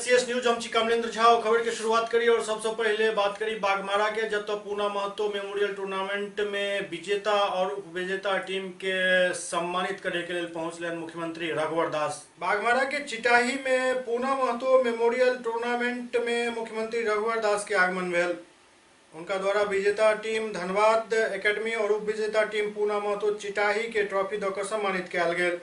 SCS news. हम छी कमलेंद्र झा। खबर के शुरुआत करी और सबसे पहले बात करी बागमारा के, जतऽ पूना महतो मेमोरियल टूर्नामेंट में विजेता और उपविजेता टीम के सम्मानित करे के लेल पहुंचलनि मुख्यमंत्री रघुवर दास। बागमारा के चिटाही में पूना महतो मेमोरियल टूर्नामेंट में मुख्यमंत्री रघुवर दास के आगमन भेल। उनका द्वारा विजेता टीम धनबाद एकेडमी और उप विजेता टीम पूना महतो चिटाही के ट्रॉफी दऽ सम्मानित कयल गेल।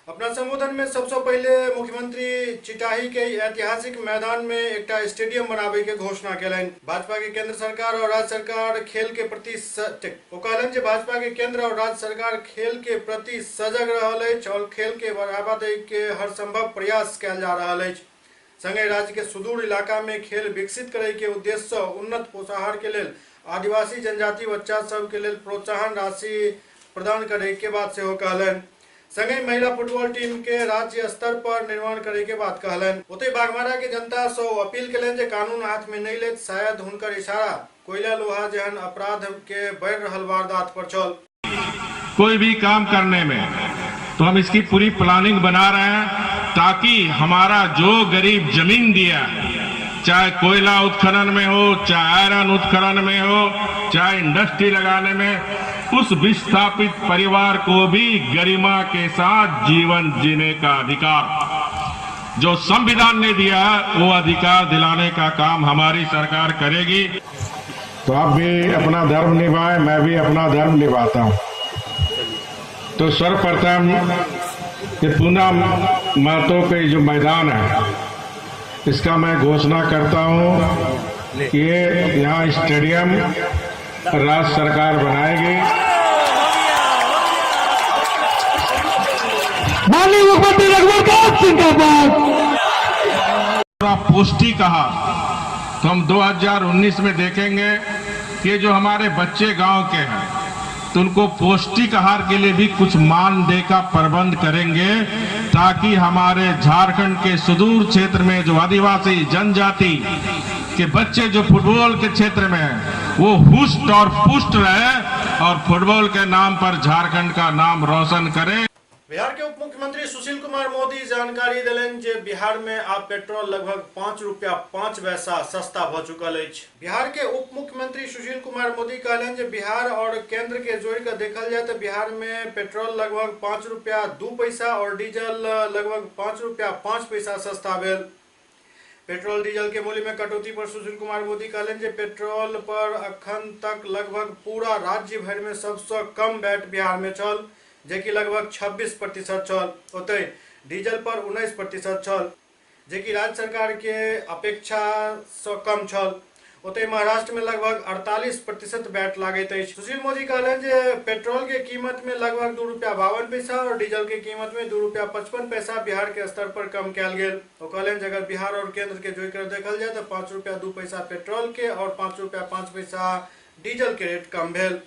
अपना संबोधन में सबसे पहले मुख्यमंत्री चिटाही के ऐतिहासिक मैदान में एकटा स्टेडियम बनावे के घोषणा केलनि। भाजपा के केंद्र सरकार और राज्य सरकार खेल के प्रति ओ कहलनि जे भाजपा के केंद्र और राज्य सरकार खेल के प्रति सजग रहल अछि और खेल के बढ़ावा दै के हर संभव प्रयास कयल जा रहल अछि। संगहि राज्य के सुदूर इलाका में खेल विकसित करे के उद्देश्य से उन्नत पोषाहार के लेल आदिवासी जनजाति बच्चा सब के लेल प्रोत्साहन राशि प्रदान करे के बात सेहो कहलनि। संगहि महिला फुटबॉल टीम के राज्य स्तर पर निर्माण करे के बात कहलनि। ओतहि बागमारा के जनता से अपील केलनि जे कानून हाथ में नहीं लेत, शायद हुनकर इशारा कोयला लोहा जेहन अपराध के बढ़ रहल वारदात पर छल। कोई भी काम करने में तो हम इसकी पूरी प्लानिंग बना रहे हैं ताकि हमारा जो गरीब जमीन दिया, चाहे कोयला उत्खनन में हो, चाहे आयरन उत्खनन में हो, चाहे इंडस्ट्री लगाने में, उस विस्थापित परिवार को भी गरिमा के साथ जीवन जीने का अधिकार जो संविधान ने दिया है, वो अधिकार दिलाने का काम हमारी सरकार करेगी। तो आप भी अपना धर्म निभाएं, मैं भी अपना धर्म निभाता हूं। तो सर्वप्रथम ये पूना महतो के जो मैदान है, इसका मैं घोषणा करता हूं कि ये यहाँ स्टेडियम राज्य सरकार बनाएगी। माननीय मुख्यमंत्री रघुवर दास जिंदाबाद। पौष्टिक आहार तो हम 2019 में देखेंगे कि जो हमारे बच्चे गांव के हैं तो उनको पौष्टिक आहार के लिए भी कुछ मानदेय का प्रबंध करेंगे, ताकि हमारे झारखंड के सुदूर क्षेत्र में जो आदिवासी जनजाति के बच्चे जो फुटबॉल के क्षेत्र में हैं, वो हुष्ट और पुष्ट रहे और फुटबॉल के नाम पर झारखंड का नाम रोशन करें। बिहार के उप मुख्यमंत्री सुशील कुमार मोदी जानकारी देलनि जे बिहार में आब पेट्रोल लगभग 5 रुपया 5 पैसा सस्ता भ चुकल अछि। बिहार के उप मुख्यमंत्री सुशील कुमार मोदी कहलनि जे बिहार और केंद्र के जोड़ के देखल जाए तो बिहार में पेट्रोल लगभग 5 रुपया 2 पैसा और डीजल लगभग 5 रुपया 5 पैसा सस्ता भेल। पेट्रोल डीजल के मूल्य में कटौती पर सुशील कुमार मोदी कहलनि जे पेट्रोल पर अखन तक लगभग पूरा राज्य भरि में सबसे कम वैट बिहार में छल, जेकि लगभग 26% छल। ओतहि डीजल पर 19% छल, जेकि राज्य सरकार के अपेक्षा से कम छल। ओतहि महाराष्ट्र में लगभग 48% वैट लागैत अछि। सुशील मोदी कहलनि जे पेट्रोल के कीमत में लगभग 2 रुपया 52 पैसा और डीजल के कीमत में 2 रुपया 55 पैसा बिहार के स्तर पर कम कयल गेल। ओ कहलनि जे अगर बिहार और केंद्र के जोड़ि कर देखल जाए तो 5 रुपया 2 पैसा पेट्रोल के और 5 रुपया 5 पैसा डीजल के रेट कम भेल।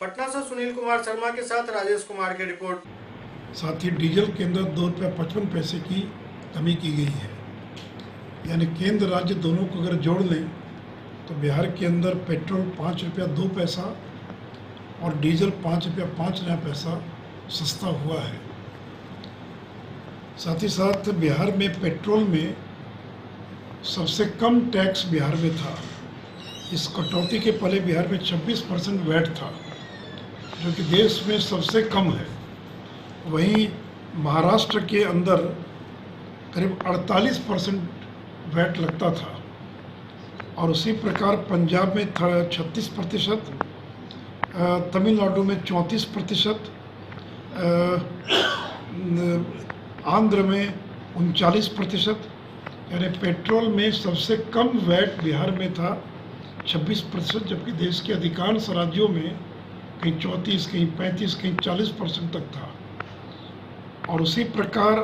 पटना से सुनील कुमार शर्मा के साथ राजेश कुमार के रिपोर्ट। साथ ही डीजल के अंदर 2 रुपया 55 पैसे की कमी की गई है, यानी केंद्र राज्य दोनों को अगर जोड़ लें तो बिहार के अंदर पेट्रोल 5 रुपया 2 पैसा और डीजल 5 रुपया 5 नया पैसा सस्ता हुआ है। साथ ही साथ बिहार में पेट्रोल में सबसे कम टैक्स बिहार में था। इस कटौती के पहले बिहार में 26% वैट था, जो कि देश में सबसे कम है। वहीं महाराष्ट्र के अंदर करीब 48% वैट लगता था और उसी प्रकार पंजाब में 36%, तमिलनाडु में 34%, आंध्र में 39%, यानी पेट्रोल में सबसे कम वैट बिहार में था 26%, जबकि देश के अधिकांश राज्यों में कहीं 34, कहीं 35, कहीं 40% तक था। और उसी प्रकार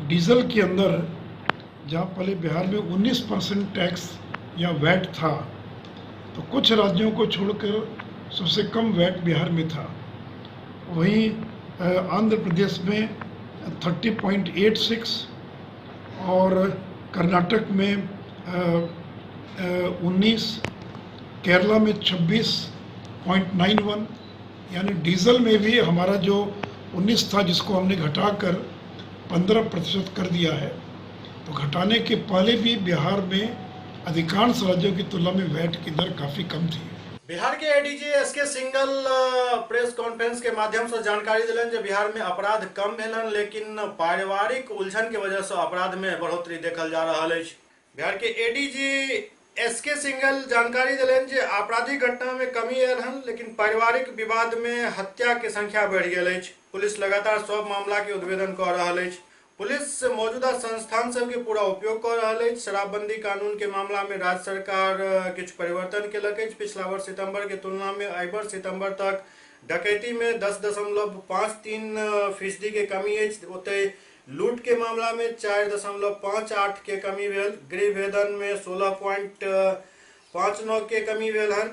डीजल के अंदर जहाँ पहले बिहार में 19% टैक्स या वैट था, तो कुछ राज्यों को छोड़कर सबसे कम वैट बिहार में था। वहीं आंध्र प्रदेश में 30.86 और कर्नाटक में 19, केरला में 26.91, यानी डीजल में भी हमारा जो 19 था जिसको हमने घटाकर 15% कर दिया है। तो घटाने के पहले भी बिहार में अधिकांश राज्यों की तुलना में वैट की दर काफ़ी कम थी। बिहार के ADG SK Singhal press conference के माध्यम से जानकारी दिलन जे बिहार में अपराध कम भेलन, लेकिन पारिवारिक उलझन के वजह से अपराध में बढ़ोतरी देखल जा रहा है। बिहार के एडीजी एसके सिंघल जानकारी दिलन जे आपराधिक घटना में कमी आयल हन, लेकिन पारिवारिक विवाद में हत्या के संख्या बढ़ गेल अछि। पुलिस लगातार सब मामला के उद्भेदन कऽ रहल अछि। पुलिस मौजूदा संस्थान सबके पूरा उपयोग कऽ रहल अछि। शराबबंदी कानून के मामला में राज्य सरकार किछु परिवर्तन केलक अछि। पिछला वर्ष सितंबर के तुलना में एहि वर्ष सितंबर तक डकैती में 10.53% के कमी अछि। ओतहि लूट के मामला में 4.58 के कमी भेल। गृह भेदन में 16.59 के कमी भेल हन।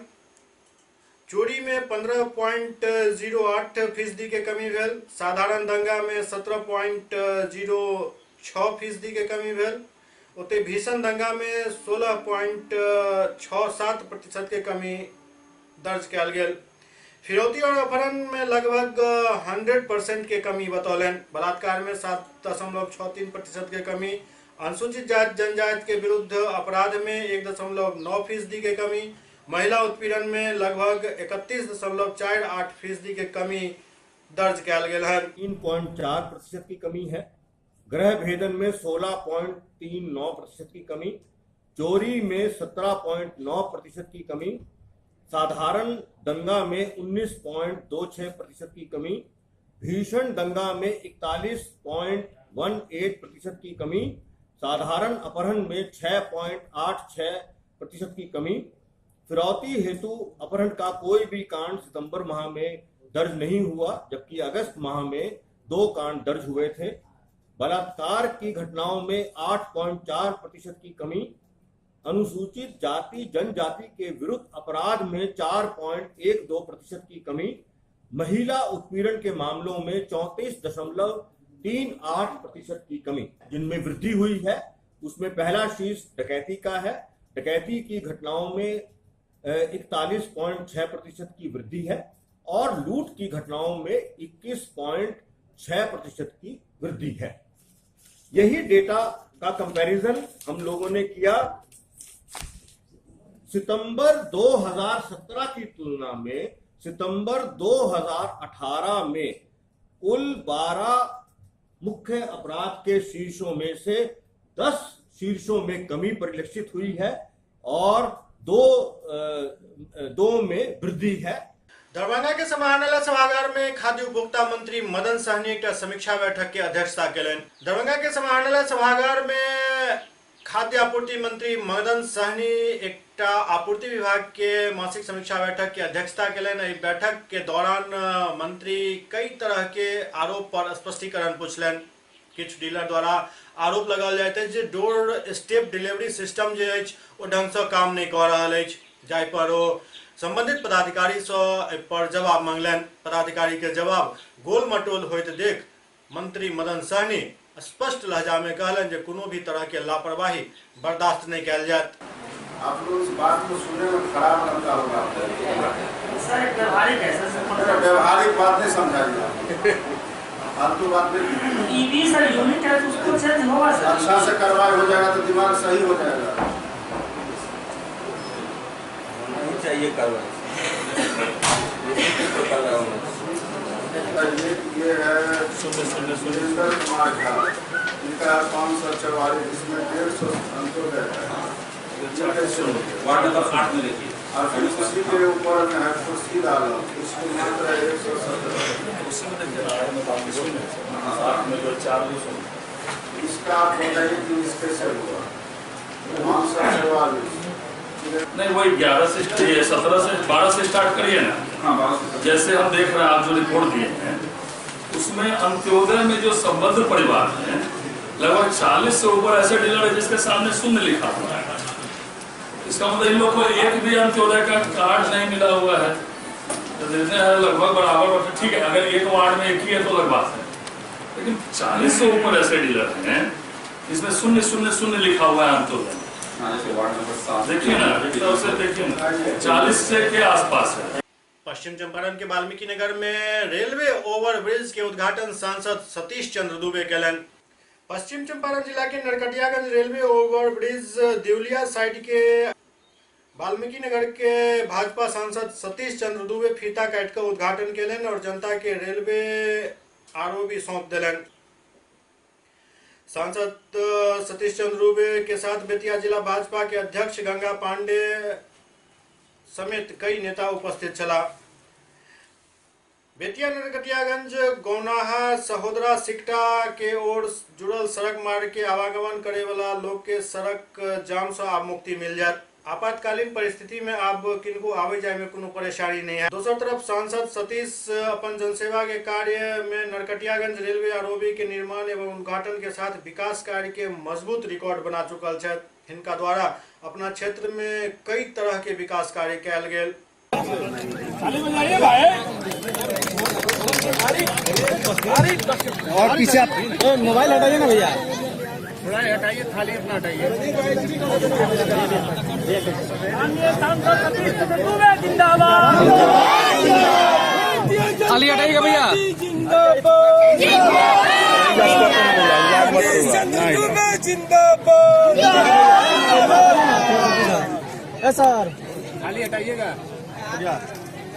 चोरी में 15.08% के कमी भेल। साधारण दंगा में 17.06% के कमी भेल। ओतहि भीषण दंगा में 16.67% के कमी दर्ज कयल गेल। फिरौती और अपहरण में लगभग 100% के कमी बतौलनि। बलात्कार में 7.63% के कमी। अनुसूचित जाति जनजाति के विरुद्ध अपराध में 1.9% के कमी। महिला उत्पीड़न में लगभग 31.48% के कमी दर्ज कयल गेल है। 3.4% की कमी है। गृह भेदन में 16.39% की कमी। चोरी में 17.9% की कमी। साधारण दंगा में 19.26% की कमी। भीषण दंगा में 41.18% की कमी। साधारण अपहरण में 6.86% की कमी। फिरौती हेतु अपहरण का कोई भी कांड सितंबर माह में दर्ज नहीं हुआ, जबकि अगस्त माह में 2 कांड दर्ज हुए थे। बलात्कार की घटनाओं में 8.4% की कमी। अनुसूचित जाति जनजाति के विरुद्ध अपराध में 4.12% की कमी। महिला उत्पीड़न के मामलों में 34.38% की कमी। जिनमें वृद्धि हुई है उसमें पहला शीर्ष डकैती का है। डकैती की घटनाओं में 41.6% की वृद्धि है और लूट की घटनाओं में 21.6% की वृद्धि है। यही डेटा का कंपैरिजन हम लोगों ने किया सितंबर 2017 की तुलना में। सितंबर 2018 में कुल 12 मुख्य अपराध के शीर्षों में से 10 शीर्षों में कमी परिलक्षित हुई है और दो में वृद्धि है। दरभंगा के समाहरणालय सभागार में खाद्य उपभोक्ता मंत्री मदन सहनी एक समीक्षा बैठक के अध्यक्षता केलनि। दरभंगा के समाहरणालय सभागार में खाद्य आपूर्ति मंत्री मदन सहनी एकटा आपूर्ति विभाग के मासिक समीक्षा बैठक के अध्यक्षता केलनि। एहि बैठक के दौरान मंत्री कई तरह के आरोप पर स्पष्टीकरण पूछलनि। किछु डीलर द्वारा आरोप लगाओल जाइत अछि जे डोर स्टेप डिलीवरी सिस्टम जे अछि ओ ढंगसँ काम नहि कऽ रहल अछि, जाहि पर ओ संबंधित पदाधिकारी सँ एहि पर जवाब मंगलनि। पदाधिकारी के जवाब गोल मटोल होइत देख मंत्री मदन सहनी स्पष्ट लहजा में कहलनि जे कोनो भी तरह के लापरवाही बर्दाश्त नहीं कयल जायत। आप लोग इस बात को सुनने में खराब लगता होगा सर, एक व्यवहारिक है सर, व्यवहारिक बात नहीं समझाइए, फालतू बात नहीं। ईवी सर यूनिट है तो उसको चेंज होगा सर, अच्छा से कार्रवाई हो जाएगा तो दिमाग सही हो जाएगा। नहीं चाहिए कार्रवाई। ये है सुरेंद्र कुमार झा, इनका 544, इसमें 150 अंत्योदय है। वार्ड नंबर 8 में देखिए। और फिर उसी के ऊपर में है खुर्शीद आलम, उसको मात्र 117। इसका आप बताइए कि इसके से हुआ 544। नहीं, वही 11 से 17 से 12 से स्टार्ट करिए ना। हाँ, 12 से। जैसे हम देख रहे हैं आप जो रिपोर्ट दिए हैं उसमें अंत्योदय में जो संबद्ध परिवार हैं लगभग 40 से ऊपर ऐसे डीलर है जिसके सामने 0 लिखा हुआ है। इसका मतलब इन लोग को एक भी अंत्योदय का कार्ड नहीं मिला हुआ है। तो जितने हैं लगभग बराबर, ठीक है, अगर एक वार्ड में एक ही है तो अलग बात है, लेकिन 40 से ऊपर ऐसे डीलर हैं इसमें 0 0 0 लिखा हुआ है अंत्योदय। वार्ड नंबर 7 देखिए ना, एक तरफ से देखिए ना, 40 से के आसपास है। पश्चिम चंपारण के वाल्मीकि नगर में रेलवे ओवरब्रिज के उद्घाटन सांसद सतीश चंद्र दुबे केलनि। पश्चिम चंपारण जिला के Narkatiaganj railway overbridge Devalia side के वाल्मीकि नगर के भाजपा सांसद सतीश चंद्र दुबे फीता काट कर उद्घाटन केलनि और जनता के रेलवे आरओबी सौंप देलनि। सांसद सतीश चंद्र दुबे के साथ बेतिया जिला भाजपा के अध्यक्ष गंगा पांडे समेत कई नेता उपस्थित छला। बेतिया नरकटियागंज गौनाहा सहोदरा सिकटा के ओर जुड़ल सड़क मार्ग के आवागमन करे वाला लोग के सड़क जाम से आब मुक्ति मिल जात। आपातकालीन परिस्थिति में अब किनको आवे जाए में कोनो परेशानी नहीं है। दोसर तरफ सांसद सतीश अपन जनसेवा के कार्य में नरकटियागंज रेलवे आरओबी के निर्माण एवं उद्घाटन के साथ विकास कार्य के मजबूत रिकॉर्ड बना चुकल छथि। हिनका द्वारा अपना क्षेत्र में कई तरह के विकास कार्य कयल गेल। और पीछे आप मोबाइल हटाइए ना भैया, थोड़ा हटाइए, थाली अपना हटाइए। थाली हटाइएगा भैया। सर थाली हटाइएगा।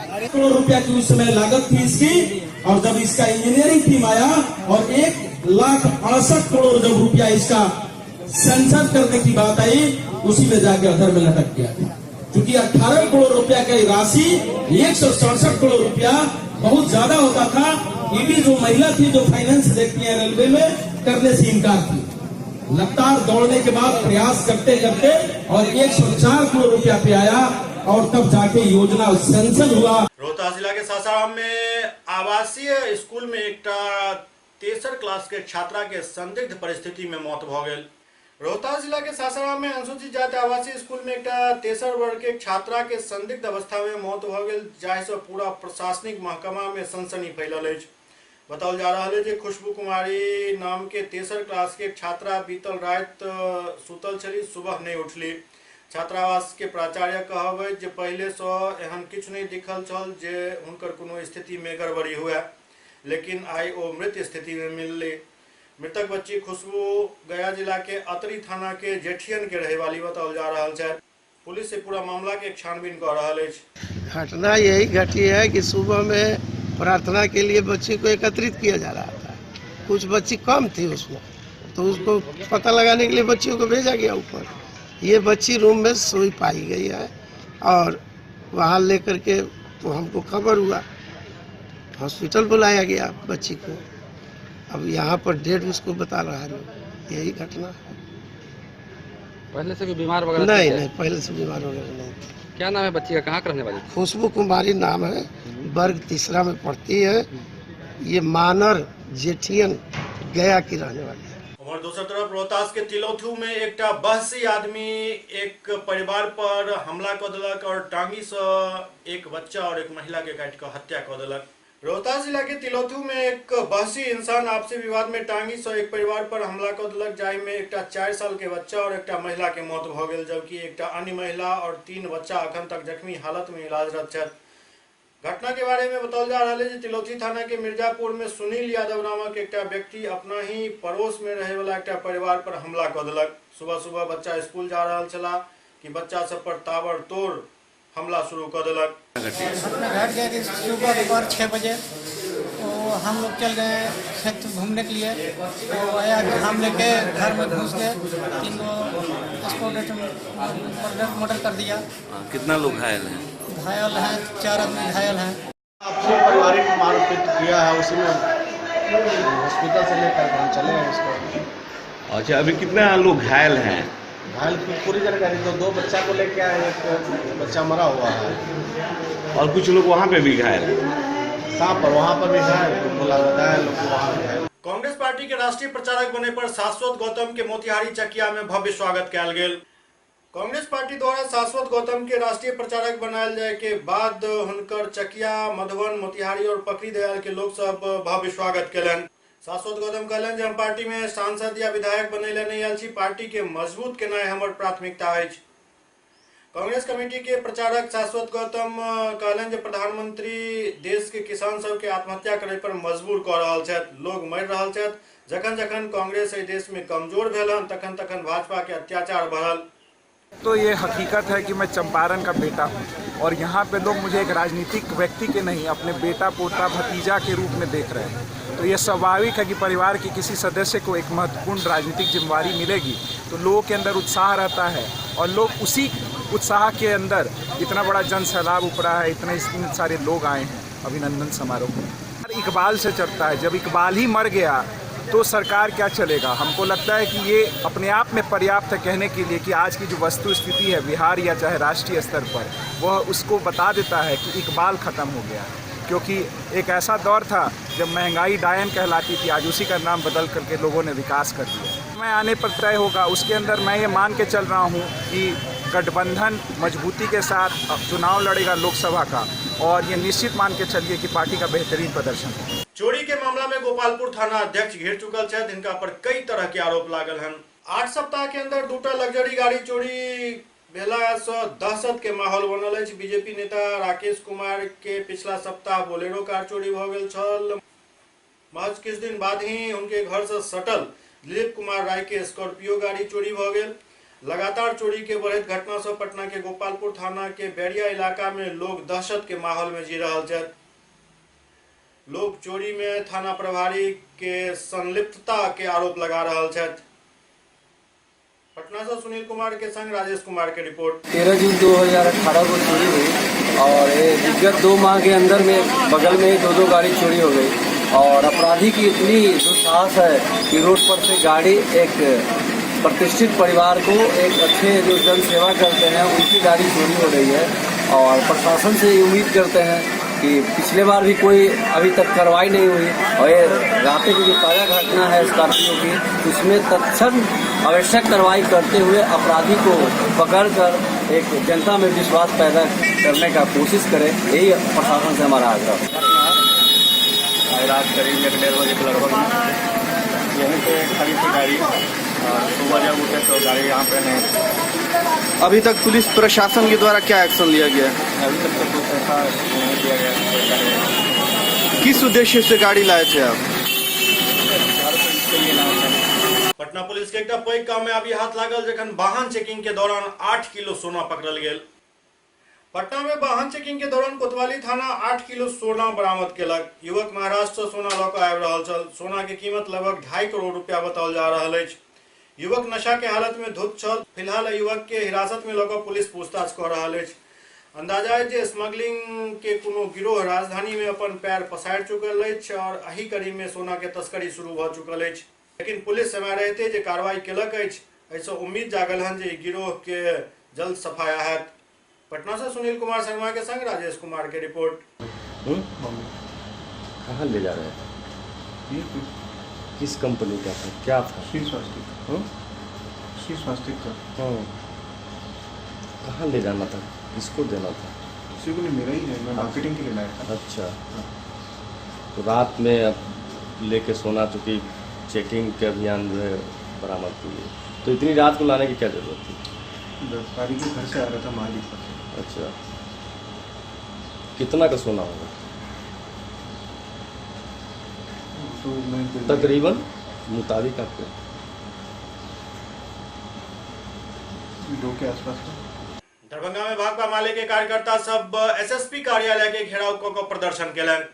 करोड़ रुपया की उस समय लागत थी इसकी, और जब इसका इंजीनियरिंग टीम आया और 1,68 करोड़ जब रुपया इसका सेंसर करने की बात आई, उसी में जाके अधर में लटक गया। क्योंकि 18 करोड़ रुपया की राशि 167 करोड़ रुपया बहुत ज्यादा होता था। ईडी जो महिला थी जो फाइनेंस देखती है रेलवे में, करने से इनकार की। लगातार दौड़ने के बाद प्रयास करते करते और 104 करोड़ रुपया पे आया और तब जाके योजना सेंसन हुआ। रोहतास जिला के सासाराम में आवासीय स्कूल में एकटा तेसर क्लास के छात्रा के संदिग्ध परिस्थिति में मौत भ गेल। रोहतास जिला के सासाराम में अनुसूचित जाति आवासीय स्कूल में एकटा तेसर वर्ग के छात्रा के संदिग्ध अवस्था में मौत भ गेल, जाहिसँ पूरा प्रशासनिक महकमा में सनसनी फैलल अछि। बताओल जा रहा है जे खुशबू कुमारी नाम के तेसर क्लास के छात्रा बीतल राति सुतल छली, सुबह नहीं उठली। छात्रावास के प्राचार्य कहब अछि जे पहिले सँ एहन किछु नहीं दिखल छल जे हुनकर कोनो स्थिति में गड़बड़ी हुए, लेकिन आई ओ मृत स्थिति में मिलली। मृतक बच्ची खुशबू गया जिला के अतरी थाना के जेठियन के रहे वाली बताओल जा रहा है। पुलिस से पूरा मामला के छानबीन कर रहा है। घटना यही घटी है कि सुबह में प्रार्थना के लिए बच्ची को एकत्रित किया जा रहा था, कुछ बच्ची कम थी उसमें, तो उसको पता लगाने के लिए बच्चियों को भेजा गया ऊपर। ये बच्ची रूम में सोई पाई गई है और वहाँ लेकर के तो हमको खबर हुआ, हॉस्पिटल बुलाया गया बच्ची को। अब यहाँ पर डेट उसको बता रहा है, यही घटना है। पहले से भी बीमार वगैरह नहीं? नहीं, पहले से बीमार वगैरह नहीं। क्या नाम है बच्ची का, कहाँ रहने वाली? खुशबू कुमारी नाम है, वर्ग तीसरा में पढ़ती है। ये मानर जेठियन गया की रहने वाली है। और दोसर तरफ रोहतास के तिलौथू में एकटा बहसी आदमी एक परिवार पर हमला क देलक और टांगी से एक बच्चा और एक महिला के काटि कऽ हत्या क देलक। रोहतास जिला के तिलौथू में एक बहसी इंसान आपसी विवाद में टांगी से एक परिवार पर हमला क देलक, जाहि में एकटा 4 साल के बच्चा और एकटा महिला के मौत भ गेल, जबकि एकटा अन्य महिला और 3 बच्चा अखन तक जख्मी हालत में इलाजरत छथि। घटना के बारे में बताओल जा रहा है जे तिलौथी थाना के मिर्जापुर में सुनील यादव नामक एकटा व्यक्ति अपना ही पड़ोस में रहे वाला एकटा परिवार पर हमला क देलक। सुबह सुबह बच्चा स्कूल जा रहा छला कि बच्चा सब पर ताबड़तोड़ हमला शुरू कर देलक। घटना घट गया कि सुबह दोपहर 6 बजे तो हम लोग चल गए खेत घूमने के लिए, तो आया घाम लेके घर में घुस गए, 3 गो मर्डर कर दिया। कितना लोग घायल हैं? घायल हैं 4 आदमी घायल हैं। आपसे पारिवारिक मारपीट किया है, उसी में हॉस्पिटल से लेकर हम चले हैं उसको। अच्छा, अभी कितना लोग घायल हैं? घायल की पूरी जानकारी तो 2 बच्चा को लेके आए, एक बच्चा मरा हुआ है और कुछ लोग वहाँ पे भी घायल हैं। साँप पर वहाँ पर भी घायल, बोला बताया लोग वहाँ भी घायल। कांग्रेस पार्टी के राष्ट्रीय प्रचारक बने पर शाश्वत गौतम के मोतिहारी चकिया में भव्य स्वागत कयल गेल। कांग्रेस पार्टी द्वारा शाश्वत गौतम के राष्ट्रीय प्रचारक बनायल जाय के बाद हुनकर चकिया, मधुबन, मोतिहारी और पकड़ी दयाल के लोग सब भव्य स्वागत केलनि। शाश्वत गौतम कहलनि जे हम पार्टी में सांसद या विधायक बनय लए नहि आयल छी, पार्टी के मजबूत केनाइ हमर प्राथमिकता अछि। कांग्रेस कमेटी के प्रचारक शाश्वत गौतम कहलनि जे प्रधानमंत्री देश के किसान सब के आत्महत्या करे पर मजबूर कऽ रहल छथि, लोग मरि रहल छथि, जखन जखन कांग्रेस एहि देश में कमजोर भेल हन तखन तखन भाजपा के अत्याचार बढ़ल। तो ये हकीकत है कि मैं चंपारण का बेटा हूँ और यहाँ पे लोग मुझे एक राजनीतिक व्यक्ति के नहीं, अपने बेटा, पोता, भतीजा के रूप में देख रहे हैं। तो ये स्वाभाविक है कि परिवार के किसी सदस्य को एक महत्वपूर्ण राजनीतिक जिम्मेवारी मिलेगी तो लोगों के अंदर उत्साह रहता है और लोग उसी उत्साह के अंदर इतना बड़ा जन सैलाब उपरा है, इतने सारे लोग आए हैं अभिनंदन समारोह में। इकबाल से चलता है, जब इकबाल ही मर गया तो सरकार क्या चलेगा। हमको लगता है कि ये अपने आप में पर्याप्त है कहने के लिए कि आज की जो वस्तु स्थिति है बिहार या चाहे राष्ट्रीय स्तर पर, वह उसको बता देता है कि इकबाल ख़त्म हो गया है। क्योंकि एक ऐसा दौर था जब महंगाई डायन कहलाती थी, आज उसी का नाम बदल करके लोगों ने विकास कर दिया। मैं आने पर तय होगा, उसके अंदर मैं ये मान के चल रहा हूँ कि गठबंधन मजबूती के साथ चुनाव लड़ेगा लोकसभा का, और ये निश्चित मान के चलिए कि पार्टी का बेहतरीन प्रदर्शन है। चोरी के मामला में गोपालपुर थाना अध्यक्ष घिर चुकल छथि। हिनका पर कई तरह के आरोप लागल हन। 8 सप्ताह के अंदर 2टा लग्जरी गाड़ी चोरी भेला से दहशत के माहौल बनल अछि। बीजेपी नेता राकेश कुमार के पिछला सप्ताह बोलेरो कार चोरी भ गेल छल। महज किछु दिन बाद ही उनके घर से सटल दिलीप कुमार राय के स्कॉर्पियो गाड़ी चोरी भ गेल। लगातार चोरी के बढ़ैत घटना से पटना के गोपालपुर थाना के बैरिया इलाका में लोग दहशत के माहौल में जी रहल छथि। लोग चोरी में थाना प्रभारी के संलिप्तता के आरोप लगा रहल छथि। पटना से सुनील कुमार के संग राजेश कुमार के रिपोर्ट। 13 जून 2018 को चोरी हुई और विगत 2 माह के अंदर में बगल में 2-2 गाड़ी चोरी हो गई। और अपराधी की इतनी दुस्साहस है कि रोड पर से गाड़ी एक प्रतिष्ठित परिवार को, एक अच्छे जो जन सेवा करते हैं, उनकी गाड़ी चोरी हो रही है। और प्रशासन से उम्मीद करते हैं कि पिछले बार भी कोई अभी तक कार्रवाई नहीं हुई और ये रात की जो ताज़ा घटना है स्कॉर्पियो की, उसमें तत्क्षण आवश्यक कार्रवाई करते हुए अपराधी को पकड़कर एक जनता में विश्वास पैदा करने का कोशिश करें, यही प्रशासन से हमारा आग्रह है। रात करीब 1-1:30 बजे के लगभग यहीं पे खड़ी थी गाड़ी और सुबह जब उठे तो गाड़ी यहाँ पे नहीं। अभी तक पुलिस प्रशासन के द्वारा क्या एक्शन लिया गया? अभी तक तो कुछ ऐसा नहीं किया गया। किस उद्देश्य से गाड़ी लाए थे आप? पटना पुलिस के एकटा पैघ कामयाबी हाथ लागल जखन वाहन चेकिंग के दौरान 8 किलो सोना पकड़ल गेल। पटना में वाहन चेकिंग के दौरान कोतवाली थाना 8 किलो सोना बरामद केलक। युवक महाराष्ट्र से सोना लऽ कऽ आबि रहल छल। सोना के कीमत लगभग 2.5 करोड़ रुपया बताओल जा रहल अछि। युवक नशा के हालत में धुत छल। फिलहाल युवक के हिरासत में लऽ कऽ पुलिस पूछताछ कऽ रहल अछि। अंदाजा है जे स्मगलिंग के कोनो गिरोह राजधानी में अपन पैर पसारि चुकल अछि और एही कड़ी में सोना के तस्करी शुरू भऽ चुकल अछि। लेकिन पुलिस समय रहते जे कार्रवाई केलक अछि, एहिसँ उम्मीद जागल हन जे गिरोह के जल्द सफाया हैत। पटना से सुनील कुमार शर्मा के संग राजेश कुमार के रिपोर्ट। कहाँ ले जा रहे थे? किस कंपनी का था, क्या था? श्री स्वास्तिक। श्री स्वास्तिक का। कहाँ ले जाना था, किसको देना था? किसी को नहीं, मेरा ही है, मैं मार्केटिंग के लिए लाया था। अच्छा, तो रात में अब लेके सोना, चूँकि चेकिंग के अभियान जो है बरामद हुई है, तो इतनी रात को लाने की क्या जरूरत थी? व्यापारी के घर से आ रहा था मालिक पर। अच्छा, कितना का सोना होगा? तो मैं तकरीबन मुताबिक आपके 2 के आसपास का। दरभंगा में भाकपा माले के कार्यकर्ता सब एसएसपी कार्यालय के घेराव को प्रदर्शन केलनि।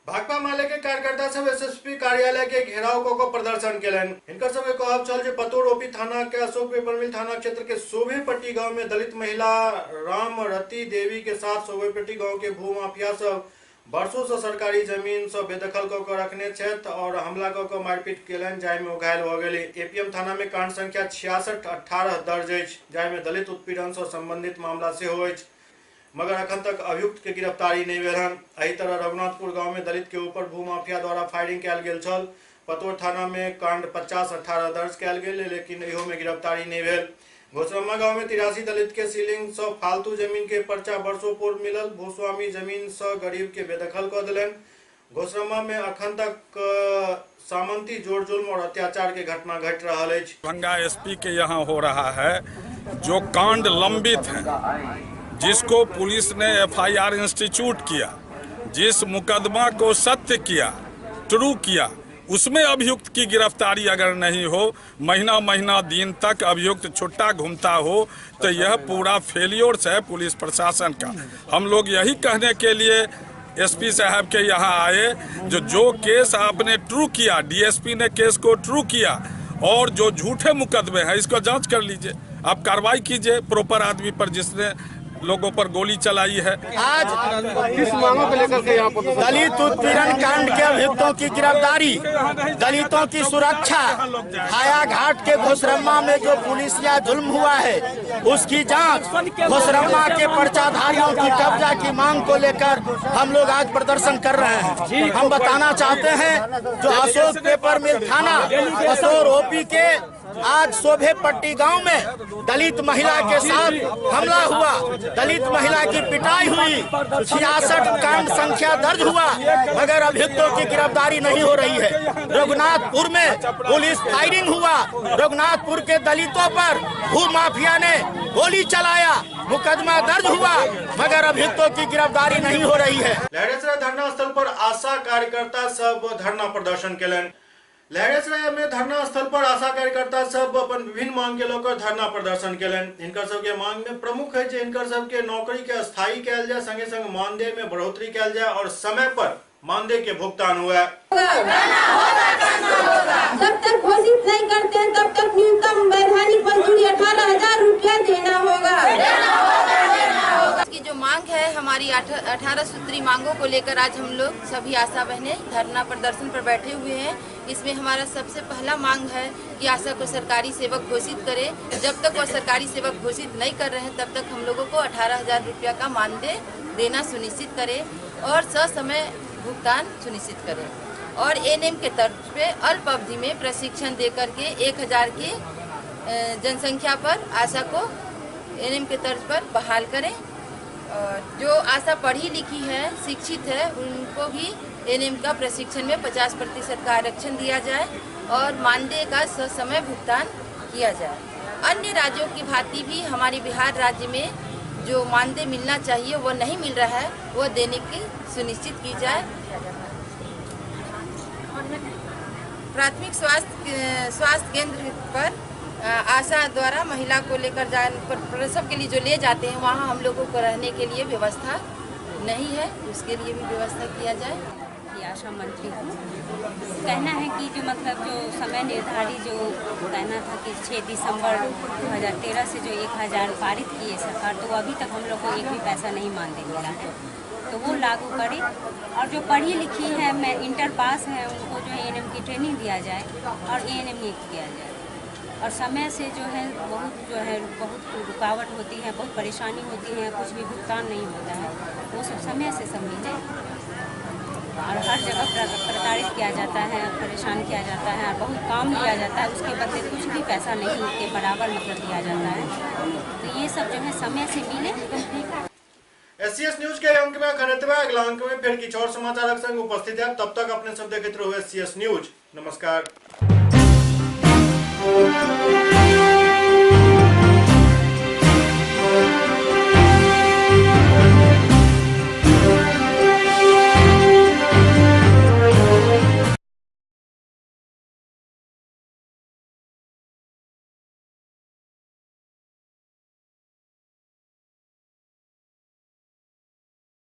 भाकपा माले के कार्यकर्ता सब एसएसपी कार्यालय के घेराव को प्रदर्शन केलनि। हिनकर सबके कहब छल जे पतोरोपी थाना के अशोक पेपर मिल थाना क्षेत्र के शोभेपट्टी गांव में दलित महिला रामरती देवी के साथ शोभेपट्टी गांव के भूमाफिया सब वर्षों से सरकारी जमीन से बेदखल कऽ के रखने छथि और हमला कऽ के मारपीट केलनि, जाहिमे ओ घायल भऽ गेली। एपीएम थाना में कांड संख्या 6618 दर्ज अछि, जाहिमे दलित उत्पीड़न से संबंधित मामला सेहो अछि, मगर अखन तक अभियुक्त के गिरफ्तारी नहीं भेल हन। एहि तरह रघुनाथपुर गांव में दलित के ऊपर भूमाफिया द्वारा फायरिंग कयल गेल छल। पतोर थाना में कांड 5018 दर्ज कयल गेल, लेकिन इहो में गिरफ्तारी नहीं भेल। घोसरमा गांव में 83 दलित के सीलिंग से फालतू जमीन के पर्चा वर्षों पूर्व मिलल। भूस्वामी जमीन से गरीब के बेदखल कऽ देलनि। घोसरमा में अखन तक सामंती जोर जुल्म और अत्याचार के घटना घट रहा है। दरभंगा एसपी के यहाँ हो रहा है जो कांड लंबित है, जिसको पुलिस ने एफआईआर इंस्टीट्यूट किया, जिस मुकदमा को सत्य किया, ट्रू किया, उसमें अभियुक्त की गिरफ्तारी अगर नहीं हो, महीना महीना दिन तक अभियुक्त छुट्टा घूमता हो, तो यह पूरा फेलियोर्स है पुलिस प्रशासन का। हम लोग यही कहने के लिए एसपी साहब के यहाँ आए, जो जो केस आपने ट्रू किया, डीएसपी ने केस को ट्रू किया, और जो झूठे मुकदमे हैं इसको जांच कर लीजिए, आप कार्रवाई कीजिए प्रॉपर आदमी पर जिसने लोगों पर गोली चलाई है। आज किस मांगों को लेकर के यहाँ पर दलित उत्पीड़न कांड के अभियुक्तों की गिरफ्तारी, दलितों की सुरक्षा, हायाघाट के घोसरम्मा में जो पुलिसिया जुल्म हुआ है उसकी जांच, घोसरम्मा के पर्चाधारियों की कब्जा की मांग को लेकर हम लोग आज प्रदर्शन कर रहे हैं। हम बताना चाहते हैं जो अशोक पेपर मिल थाना असोर ओपी के आज शोभे पट्टी गांव में दलित महिला के साथ हमला हुआ, दलित महिला की पिटाई हुई, 66 कांड संख्या दर्ज हुआ, मगर अभियुक्तों की गिरफ्तारी नहीं हो रही है। रघुनाथपुर में पुलिस फायरिंग हुआ, रघुनाथपुर के दलितों पर भू माफिया ने गोली चलाया, मुकदमा दर्ज हुआ, मगर अभियुक्तों की गिरफ्तारी नहीं हो रही है। लहरियासराय धरना स्थल पर आशा कार्यकर्ता सब धरना प्रदर्शन केलनि। लहरियासराय में धरना स्थल पर आशा कार्यकर्ता सब अपन विभिन्न मांग के लऽ धरना प्रदर्शन केलनि। हिनकर सबके मांग में प्रमुख है जे हिनकर सबके नौकरी के अस्थायी कयल जाय, संगे संग मानदेय में बढ़ोतरी कयल जाय और समय पर मानदेय के भुगतान हुआ। जब तक घोषित नहीं करते हैं तब तक न्यूनतम वैधानिक मजदूरी 18,000 रुपया देना होगा। की जो मांग है हमारी 18 सूत्री मांगों को लेकर आज हम लोग सभी आशा बहनें धरना प्रदर्शन पर बैठे हुए हैं। इसमें हमारा सबसे पहला मांग है कि आशा को सरकारी सेवक घोषित करे। जब तक वह सरकारी सेवक घोषित नहीं कर रहे हैं तब तक हम लोगों को 18,000 रुपया का मानदेय देना सुनिश्चित करे और ससमय भुगतान सुनिश्चित करें और एएनएम के तर्ज पे अल्प अवधि में प्रशिक्षण दे करके 1,000 की जनसंख्या पर आशा को एएनएम के तर्ज पर बहाल करें। और जो आशा पढ़ी लिखी है, शिक्षित है, उनको भी एएनएम का प्रशिक्षण में 50% का आरक्षण दिया जाए और मानदेय का ससमय भुगतान किया जाए। अन्य राज्यों की भांति भी हमारे बिहार राज्य में जो मानदेय मिलना चाहिए वो नहीं मिल रहा है, वो देने की सुनिश्चित की जाए। प्राथमिक स्वास्थ्य केंद्र पर आशा द्वारा महिला को लेकर जान पर प्रसव के लिए जो ले जाते हैं वहाँ हम लोगों को रहने के लिए व्यवस्था नहीं है, उसके लिए भी व्यवस्था किया जाए। आशा मंत्री हूँ, कहना है कि जो मतलब जो समय निर्धारित जो कहना था कि 6 दिसंबर 2013 से जो 1,000 पारित किए सरकार, तो अभी तक हम लोग को एक भी पैसा नहीं मानदेय मिला है, तो वो लागू करे। और जो पढ़ी लिखी है, मैं इंटर पास है, उनको जो एएनएम की ट्रेनिंग दिया जाए और एएनएम नियुक्त किया जाए। और समय से जो है बहुत रुकावट होती है, बहुत परेशानी होती है, कुछ भी भुगतान नहीं होता है, वो सब समय से सब मिले। और हर जगह प्रताड़ित किया जाता है, परेशान किया जाता है, बहुत काम लिया जाता है, उसके बदले कुछ भी पैसा नहीं के बराबर मतलब दिया जाता है, तो ये सब जो है समय से मिले। एससीएस न्यूज के अंक में खनतवा, अगला अंक में फिर किछु और समाचारक संग उपस्थित है। तब तक अपने सब देखते रहो एससीएस न्यूज। नमस्कार।